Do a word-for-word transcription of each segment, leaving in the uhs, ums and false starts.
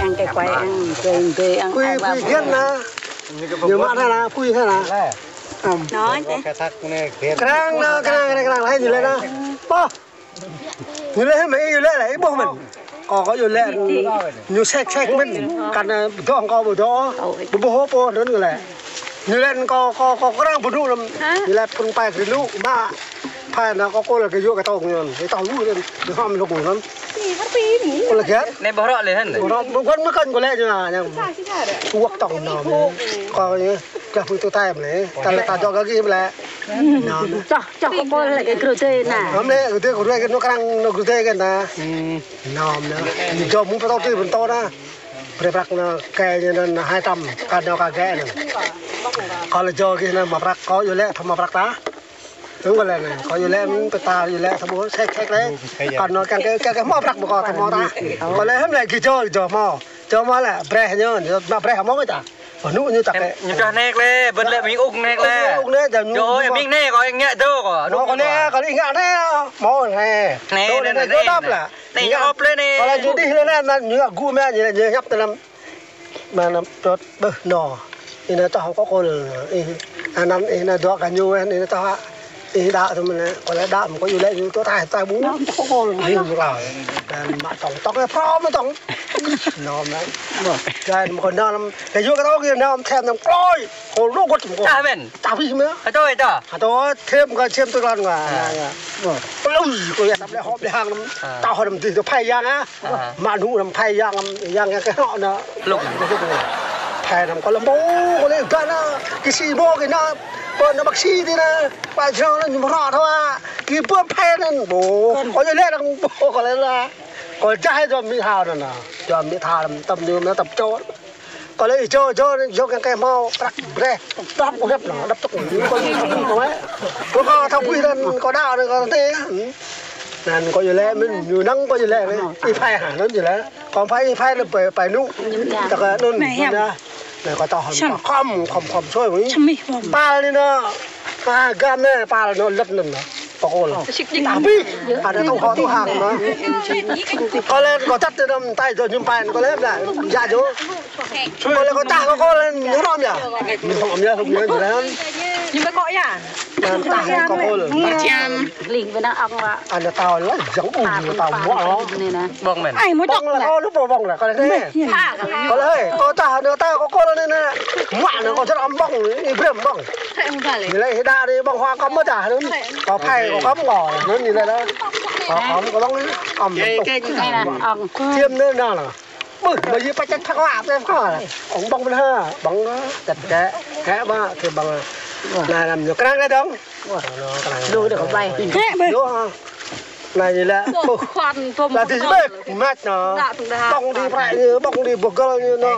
Ăn cái quay ăn, ăn cái ăn. Pui, pui hiên na. Ñu mă na, pui hiên na. Nói thế. Krang na, krang, krang, krang, hai ñu lĕ na. Pô. Ñu lĕ mă, ñu lĕ lĕ, ih ƀuh mơ̆n. Kâo, kâo ñu lĕ, ñu sek, sek mơ̆n. Kăn, ơ, dŏ kâo ƀu dŏ. Ƀu ƀuh pô anŭn ñu lĕ. Ñu lĕ kâo, kâo, kâo krang ƀu dŏ lăm. Ñu lĕ phun pai kơ dŏ, mă. Phai na kâo kôl kơ yua kơ tông ñu. Ih tông lu lĕ, ñu hom lŏk ñu lăm. Kâo lĕ gĕt. Anai ƀuh rŏ lĕ hăn. Ƀuh rŏ, ƀu kăn mă kăn kâo lĕ ñu na, ñu. Uăk tông ñu na. Kâo ñu, kơ pui tu tai mă lĕ. Ta lĕ ta dŏ kơ gih mă lĕ. Ñu na. Čoh, čoh kâo kôl lĕ kơ gru tê na. Hom lĕ, gru tê, gru tê, gru krang, gru tê kơ na. Ñu na. Ñu dŏ mơ̆ng pơtô tui pơtô na. Brơi prăk na, kơ ñu na, na hai trăm, kơ ñu kơ gĕt na. Kâo lĕ dŏ gih na, mă prăk kâo yua lĕ, thâo mă prăk ta. Tơ̆ng kâo lĕ anai, kâo yua lĕ, mơ̆n pơtă yua lĕ, thâo ƀuh, sek, sek lĕ. Kơ ñu kơ, kơ, kơ mă prăk ƀu kâo, thâo mă ta. Kâo lĕ hăm lĕ gih dŏ, dŏ mă. Dŏ mă lĕ, brơi ñu, ñu mă brơi hăm mă ta. Anŭn ñu čăk lĕ. Ñu čah nek lĕ, bơ̆t lĕ ming uk nek lĕ. Uk nek, dŏ ñu. Čô ơi, ming nek, kâo ngă dŏ kâo. Anŭn kâo nek, kâo ngă nek, mă nek. Nek, nek, nek, nek. Nek, ñu ôp lĕ nek. Kâo lĕ ñu dih lĕ nek, ñu gŭ mă, ñu, ñu ñăp tơ lăm. Mă lăm čŏt ƀơh nô. Ih na čoh kâo kôl. Ih, anăn ih na dŏ kơ ñu, ih na čoh. Ih đa tơ mơ̆n, kâo lĕ đa mơ̆n kâo yua lĕ ñu tơ tai, tai ƀu. Ih, ñu rao. Mă tông, tông, ih phrâo mă tông. Nô mă. Jai mă kâo nô lăm. Kơ yua kơ tông kơ nô them nô kloi. Kâo lu gŏt mă kâo. Čah mơ̆n. Čah pih mă. Hơtô, hơtô. Hơtô, them kơ them tui lăn kơ. Kloi, kâo yua tăm lĕ hŏp lĕ hăng lăm. Tao hŏp lăm dih tơ phai yang a. Mă ñu lăm phai yang, yang, yang kơ hnŏ na. Lŭk. Phai lăm kâo lăm ƀu, kâo lĕ găn na. Kơ si ƀu kơ na. Pơ na bác sĩ tơ na. Pơ jrong na ñu mă rŏ thâo a. Kơ pơ phai anŭn ƀu. Kâo yua lĕ lăm ƀu kâo lĕ la. Kâo čah dŏ mĭ thâo na na. Dŏ mĭ thâo lăm tăm ñu na tăm čô. Kâo lĕ čô, čô, čô kơ kơ hmâo prăk brơi. Dŏp kâo hiăp na, dŏp tŭk. Kâo lĕ kâo thâo pui anŭn, kâo đa anŭn kâo tê. Anŭn kâo yua lĕ mơ̆n, ñu năng kâo yua lĕ mơ̆n. Ih phai hă, anŭn yua lĕ. Kâo phai, ih phai lĕ pai, pai ñu. Čăk anŭn, anŭn na. Anai kâo tŏh hăm, khŏm, khŏm, khŏm sui wĭ. Pal anai na. A, gam anai, pal anai, lĕt anai na. Pơkôl. Tapi, ada tŏng hŏ tŏng hăng na. Kâo lĕ kâo čăt tơ anŭn tai dŏ ñu pai, kâo lĕ, yă dŏ. Kâo lĕ kâo čah kâo kôl, ñu hrŏm yă. Ñu hrŏm yă, hrŏm yă, ñu lĕ. Ñu ƀu kŏ yă. Anŭn čah kâo kôl. Ling ƀơi anŭn ŏng wă. Anŭn tao lĕ, yang ung, tao mă lŏ. Ƀơ̆ng mơ̆n. Ai, mă ƀơ̆ng lĕ, kâo lu ƀơ̆ng lĕ, kâo lĕ anai. Kâo lĕ, ơi, kâo čah anŭn tao kâo kôl anai anai. Mă anŭn kâo čah ƀơ̆ng, ih brơi ƀơ̆ng. Ñu lĕ ih đa anai ƀơ̆ng hua kăm mơ̆ čah anŭn. Kâo phai kâo kăm kâo, anŭn ñu lĕ. Kâo kăm kâo ƀơ̆ng anai, kăm tŭk. Anai na, ŏng. Čiêm anai na. Ƀuh, mă yua pơčăt phak wă, pơčăt phak wă. Ŏng ƀơ̆ng mơ̆n hă, ƀơ̆ng, čăt čĕ, hĕ mă, kơ ƀơ̆ng. Anai lăm ñu krang lĕ dŏng. Wah, anŭn krang. Lu dŏ ƀai. Hĕ, ƀai. Lu hă. Anai ñu lĕ, ƀuh. Anai dih ƀai, măt na. Ƀơ̆ng dih prăk ñu, ƀơ̆ng dih bơgơl ñu na.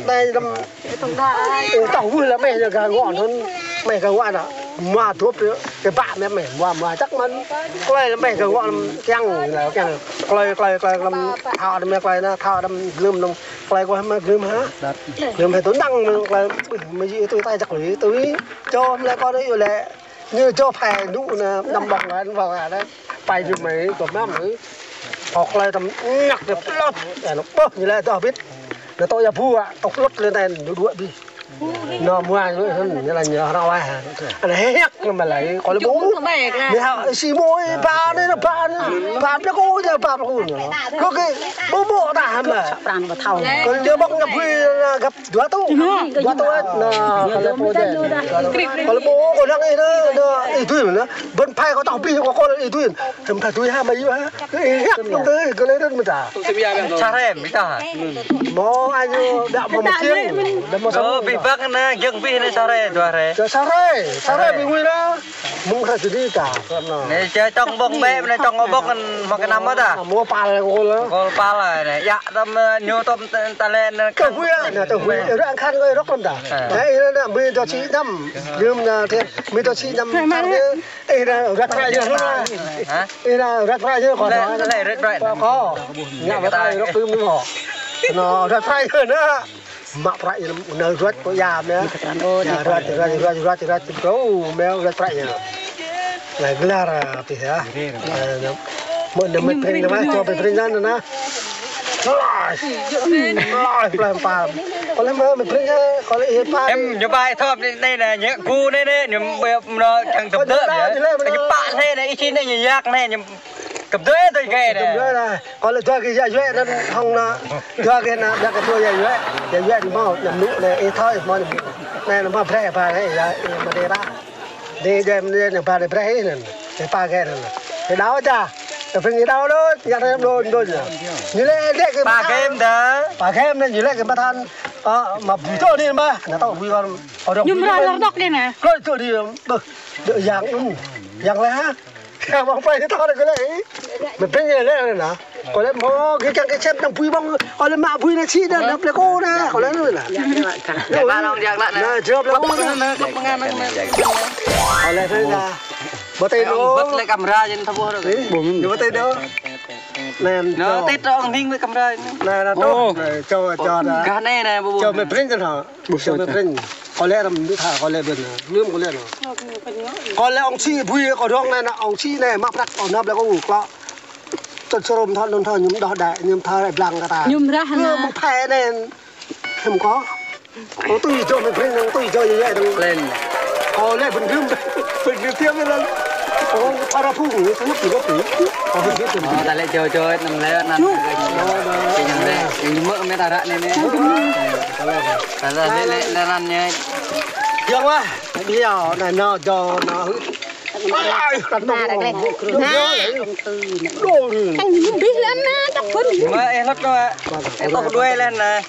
Anai lăm Ih tŏng wưh lĕ meh ñu gah ngŏ anŭn, meh gah ngŏ anŭn. Mă dŏp yơh, kơ ƀă meh meh, mă mă čăk mơ̆n. Klơi lĕ meh gah ngŏ anŭn kiăng, lĕ kiăng. Klơi, klơi, klơi lăm thâo đăm meh klơi na, thâo đăm glưm anŭn. Klơi kơ meh glưm hă? Glưm hă tui năng meh klơi, ƀuh mă yua tui tai čăk lui, tui. Čô meh lĕ kâo đơi yua lĕ. Ñu čô phai ñu na, năm ƀơ̆ng na, ƀơ̆ng na. Pai ñu mơi, kơ mă mơi. Kâo klơi tăm ñăk đơi plŏt, anŭn ƀuh ñu lĕ dŏ bit. Na tŏ yă bu a, tŏ plŏt lĕ anai ñu dua bih. Nô mua ñu, ñu laĭ ñu hrŏ wa. Anai hĕ hĕk ñu mă laĭ, kâo lĕ ƀu. Ñu hă, si môi, ba anai, ba anai, ba plek ôh, ñu ba plek ôh ñu. Kâo kơ, ƀu ƀu ta hăm mă. Kâo lĕ ƀơ̆ng ñu bui, găp dua tŭ. Dua tŭ, nô, kâo lĕ ƀu dêh. Kâo lĕ ƀu, kâo lăng ih nô, nô, ih tui nô. Bơ̆n phai kâo tŏ bih kâo, kâo ih tui. Hăm ta tui hă, mă yua hă. Ih hĕk ñu tui, kâo lĕ rơ̆t mơ̆ ta. Sa rem, ih ta hă? Mơ̆ añu đă mơ̆ mơkiăng, đă mơ̆ sa. Ơ, bih băng anai, giŏng bih anai sa hrơi, dua hrơi. Sa hrơi, sa hrơi ƀing ngui anai. Mơ̆ng hrơi tơdơi ta. Anai čơ čŏng ƀơ̆ng bĕ, anai čŏng ƀơ̆ng mă kơ năm mơ̆ ta. Mơ̆ pal kâo lĕ. Kâo pal anai, yă tơm ñu tơm ta lĕ anai. Tơ hui anai, tơ hui. Ră anai khan kâo rơ̆k lăm ta. Anai, anai, mơi dua čih năm. Yơm anai, mơi dua čih năm. Ih anai, ră prăk yơh anai. Hă? Ih anai, ră prăk yơh kâo. Lĕ, lĕ, ră prăk. Kâo. Ngă mă ta rơ̆k tui mơ̆. Anai, ră prăk yơh anai. Mă prăk yơh anai rơ̆k kâo yă mơ̆. Yă rơ̆k, rơ̆k, rơ̆k, rơ̆k, rơ̆k, rơ̆k, mơ̆ ră prăk yơh. Anai glar, ah, pih yă. Anai, mơ̆ anai mơi pring anai mă, čô mơi pring anai anai. Lai, lai, plam pam. Kâo lĕ mơi pring anai, kâo lĕ ih pam. Em, ñu bai thop anai, anai, anai, ñu gu anai, anai, ñu ƀu, mơ̆, čang tơm dơ̆ yơh. Ñu pă anai, anai, ih čih anai, ñu yak anai, ñu tơm dơ̆ tui kơ anai. Tơm dơ̆ anai. Kâo lĕ dua kơ yă yuĕ anŭn hŏng anai. Dua kơ anai, dua kơ dua yă yuĕ. Yă yuĕ mơ̆, anăm anŭn anai, ih thâo, ih mơ̆ anăm anŭn. Anai, anăm mă brơi ba anai, yă, ih mă dêh ba. Dêh, dêh, dêh, anai ba dêh brơi ih anŭn. Dêh ba kơ anŭn. Dêh đao ča. Tơ pring ih đao đôč, yă anai đôč, đôč yă. Ñu lĕ, lĕ kơ ba mă game than. Ba game anai, ñu lĕ kơ mă than. Ơ, mă bui tơ anai mă. Anai tơ bui kâo. Ñu mơra lor dŏk anai nă. Kơ tơ anai, bơ, dŏ yang, ưm. Yang lĕ hă? Kơ ƀơ̆ng pơai tơ anai kâo lĕ. Mơi pring lĕ anai nă. Kâo lĕ mơ̆ gih kiăng kơ čem anăm bui ƀơ̆ng. Kâo lĕ mă bui anai čih anai, anăm plek ôh anai. Kâo lĕ anai nă. Ba nong yang lă anai. Anai, jơ̆p lĕ ôh anai. Kâo lĕ anai nă. Ƀu tui nô. Bơ̆t lĕ kamera jing thâo ƀuh rơ̆k. Ih, ƀu tui nô. Anai, nô, tĭt rơ̆k ning mơi kamera anai. Anai, anai, tŏ. Ôh. Anai, čô, čô anai. Gah anai, anai, ƀu ƀuh. Čô mơi pring čăn hă. Ƀu sui čăn. Kâo lĕ răm đĭ tha, kâo lĕ ƀơ̆n, lơ̆m kâo lĕ nô. Kâo lĕ ong čih bui kâo rŏng anai nă, ong čih anai, mă prăk, kâo năp lĕ kâo klă. Tơl sơrôm thâo, anŭn thâo, ñu đŏh đai, ñu thâo blang kơ ta. Ñu rah nă. Mơ̆ phai anai, hăm kâo. Kâo tui čô mơi pring, kâo tui čô yă yă dơ̆ng. Lên. Kâo lĕ ƀơ̆n rơ̆m, ƀơ̆n rơ̆m tiam lĕ. Kâo para phung, ñu tui kâo tui. Kâo ƀơ̆n rơ̆m. Ơ, ta lĕ čô čô, anăm lĕ, anăm. Ñu mơ̆ mơi ta ră anai anai. Lĕ, lĕ, lĕ, lĕ, lĕ, lĕ. Yang wah, ƀiă, anai, anai, čô, anai, hưt. Ai, kăn tông. Anai, anai, anai. Đô, đô. Kăn ñu ƀih lĕ anai, čăk phun. Mă, ih lăp đô, ah. Ih tŏk đuaĭ lĕ anai.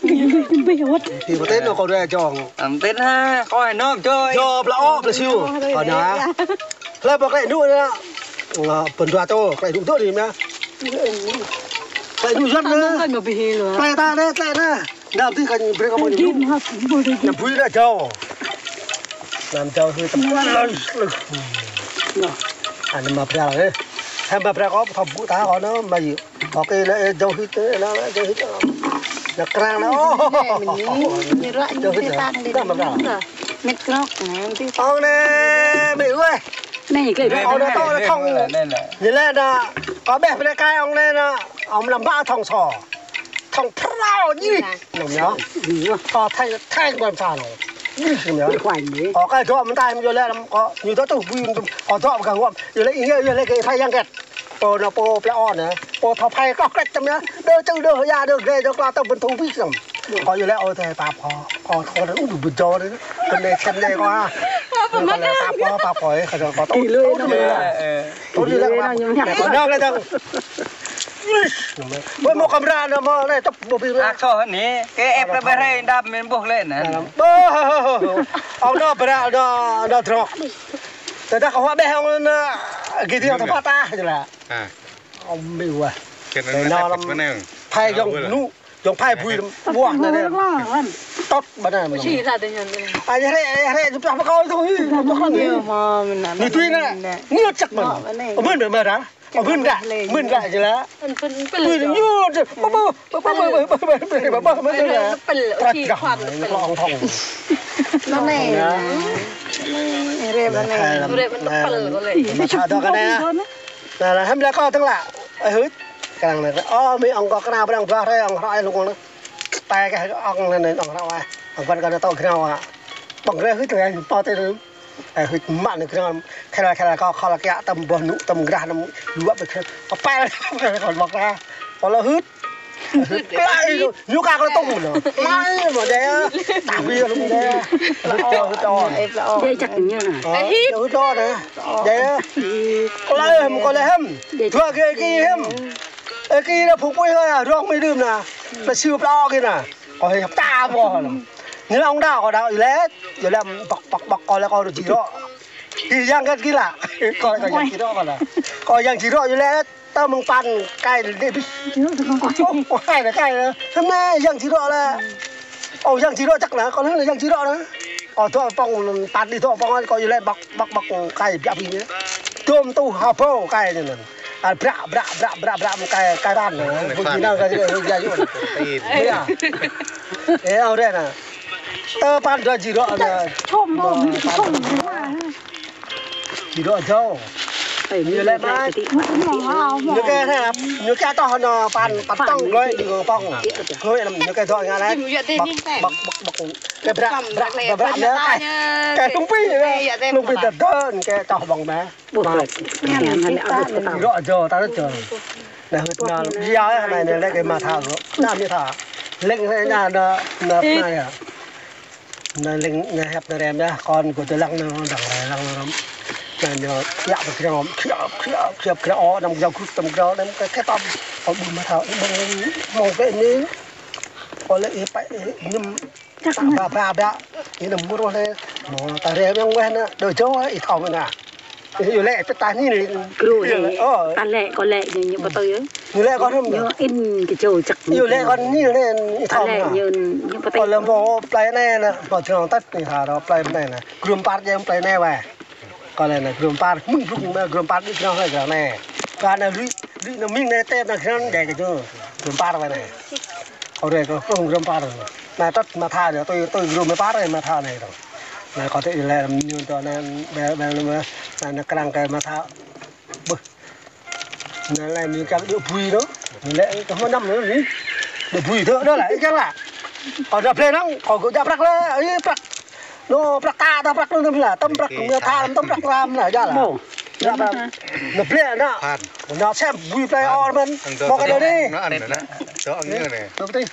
Ñu ƀih wơ̆t. Ih, pơtĕn nô kâo đuaĭ čŏng. Ăm tĕn ha, kâo hơnơ̆m čŏng. Čŏng, plă ôh, plă siu. Kâo anai. Hlơi ƀă klĕ anŭn anai. Ngă pơdua čô, klĕ anŭn dŏ anai mơ̆. Klĕ anŭn Yuan anai. Klĕ ta anai, klĕ anai. Anăm tĭ kăn brơi kơ mơ̆ anŭn. Anăm bui anai čô. Anăm čô hưt tơm lơi, lơi. Anăm mă brơi anai. Hăm mă brơi kâo, thâo ƀu ta kâo anai, mă yơh. Kâo kơ lĕ, ơ, čô hưt tơ, anai, čô hưt tơ. Anai krang anai, ôh. Anai, anai, anai ră, anai tê tang đi. Anai mă brơi. Mĕt krŏk, anai, anai. Ong anai, mĕt weh. Anai, klĕ. Ong anai, tŏ anai, thŏng. Anai, anai. Ñu lĕ anai, kâo ƀĕ pơlĕ kai ong anai anai, ong lăm ba thŏng sô. Thŏng phrâo ñu. Anŭn yơh. Kâo thai, thai ƀuăn sa anŭn. Ñu yơh. Kâo kơ dŏ mơ̆n ta, ñu lĕ lăm kâo, ñu dŏ tŭ bui, kâo dŏ pơkă huam. Ñu lĕ, ñu lĕ kơ phai yang kĕt. Pô anai pô plĕ ôh anai. Pô thâo phai kâo kĕt tơm anai. Đơ čư đơ ya đơ gle đơ kla tơ ƀơ̆n thu bih lăm. Kâo ñu lĕ ôh tơlơi pap kâo. Kâo thâo anai ƀu ƀu djơ̆ anai. Kơ anai čem anai kâo ah. Kâo lĕ pap kâo, pap kâo ih, kâo dŏ kâo tŭ. Kơ lơi anai. Ôh, ñu lĕ kâo. Kâo nao lĕ tơ̆ng. Ih, ƀơi mơ̆ kamera anai mơ̆ lĕ tŏp ƀu ƀing lĕ. Ak soh anai, kơ ĕp lĕ ƀơi hrơi đam mơ̆n ƀuh lĕ anai. Ƀơ, ong anai bra anai, anai drŏk. Tơdah kâo huă ƀĕ ong anai, gih dih ong tơpă tah jơlah. Ong mĭ wah. Anai lăm phai yŏng nu. Yŏng phai bui ƀuah anai anai. Tŏt ƀă anai. Ai hrĕ, ai hrĕ, ñu pioh pơkŏl tui. Ñu tui anai. Ñu čăk mơ̆n. Mơ̆n mơ̆n dah. Mơ̆n dah. Mơ̆n dah jơlah. Tui ñu. Bơ bơ bơ bơ bơ bơ bơ bơ bơ mơ̆n dah. Trat gah. Ñu klŏng thŏng. Anai. Hrĕ ƀă anai. Hrĕ ƀă anai. Mă tha dŏ kơ anai. Anai lah hăm lĕ kâo tơ̆ng lah. Ơ hưt. Kơnang anai, ơ, mĭ ŏng kơ kơnang pơnăng blah rai, ŏng hră ai lung anai. Tai kơ ŏng anai, ŏng hră ai. Ŏng kơ kơnang tŏ kơnang wa. Pơng rai hưt anai, pơ tê anai. Ơ, hưt mă anai kơnang. Khel khel kơ khol kiă tơm boh nŭ tơm grah anăm luă bĕ khel. Pơpel kơ bŏk ra. Kơ lơ hưt. Hưt klai lu. Ñu ka kơ tŭng lu. Klai mă dê. Tapi lu dê. Hưt tŏ, hưt tŏ. Dê čăk ñu anai. Ơ, hưt tŏ anai. Dê. Klai hăm, klai hăm. Dua kơ ki hăm. Ơ, ki anai phung pui hơi, rong mĭ đưm anai. Anai siu plao ki anai. Kơ hơi hăp ta mơ̆. Ñu lăng đao kơ đao ilet. Ilet băk, băk, băk, kơ lĕ kơ či rŏ. Ki yang kơ ki lă. Kơ lĕ kơ yang či rŏ kơ lĕ. Kơ yang či rŏ ilet. Tơ mơ̆ng păn kai đê bĭ. Ơ, hai anai kai anai. Hơmâo yang či rŏ lĕ. Ơ, yang či rŏ čăk anai, kơ anai yang či rŏ anai. Kơ dŏ pŏng, păn đĭ dŏ pŏng, kơ ilet băk, băk, băk kai biă bĭ anai. Dôm tu hơbâo kai anai. Ă, bră, bră, bră, bră, bră, mơ̆ng kai, kai păn anai. Ƀu djơ̆ nao kai, ƀu djơ̆ yua. Ih. Ih, ơ, ră anai. Tơ păn dua či rŏ anai. Čôm, čôm. Či rŏ jâo. Ñu lĕ mai. Ñu kơ anai, ñu kơ tŏh anai păn, păn tŏng gloi đĭ pŏng. Gloi anai ñu kơ dŏ ngă anai. Băk, băk, băk. Kơ bră, bră, bră, bră anai. Kơ lung pĭ anai. Lung pĭ tơdơn kơ tŏh ƀơ̆ng anai. Či rŏ jâo, ta rŏ jâo. Anai hưt anai, yua anai, anai lĕ kơ mă tha rŏ. Anai mĭ tha. Lĕ anai, anai, anai, anai. Anai lĕ anai hăp anai rem yơh, kơ gơ̆ tơlăng anai, lăng anai, lăng anai. Anai ñu, yă pơkreo, kreo, kreo, kreo, kreo, ơ, anăm jâo krut, anăm kreo, anăm kơ, kơ tăm. Kơ ƀu mă tha, ƀơ̆ng, mơ̆ng kơ anai. Kơ lĕ ih pă, ih ñum. Ba, ba, ba. Ih anăm mơruh lĕ. Mơ̆ ta rem yang weh anai, đơ jâo, ih thâo mơ̆n anai. Ih yua lĕ pơtah anai anai. Gru anai. Ơ. Ta lĕ, kơ lĕ, ñu, ñu pơtơi yơh. Ñu lĕ kơ anŭn. Ñu in kơ jâo čăk. Ñu lĕ kơ anai anai, ih thâo mơ̆n anai. Ñu, ñu pơtơi. Kơ lĕ mơ̆ plei anai anai, mơ̆ jrong tăt anai, hă, rŏ plei anai anai. Grum păr jĕ plei anai weh. Kơ lĕ anai, grum păr, mơ̆ng blung anai, grum păr đĭ krong anai, krong anai. Kơ anai lui, lui anai mĭn anai tep anai krong anai kơ jâo. Grum păr weh anai. Kơ rĕ kơ, kơ grum păr. Anai tăt mă tha anai, tui, tui grum păr anai mă tha anai. Anai kơ tê lĕ ñu tơ anai, bel, bel anai, anai krong kơ mă tha. Bơ. Anai lĕ ñu čang đơ bui anŭn. Ñu lĕ kơ mơnăm anŭn anai. Đơ bui tơ, đơ lĕ, čang lă. Kơ anai plei năng, kơ gơ̆ djă prăk lĕ, ih prăk. Anŭn prăk ta, ta prăk anŭn lĕ, tăm prăk, ñu tha, tăm prăk ram lĕ, djă lă. Mơ̆. Djă prăk. Anai plei anai. Anai sem bui plei ôr mơ̆n. Mơ̆ kơ đơ anai. Anŭn anai. Dŏ anai. Dŏ anai.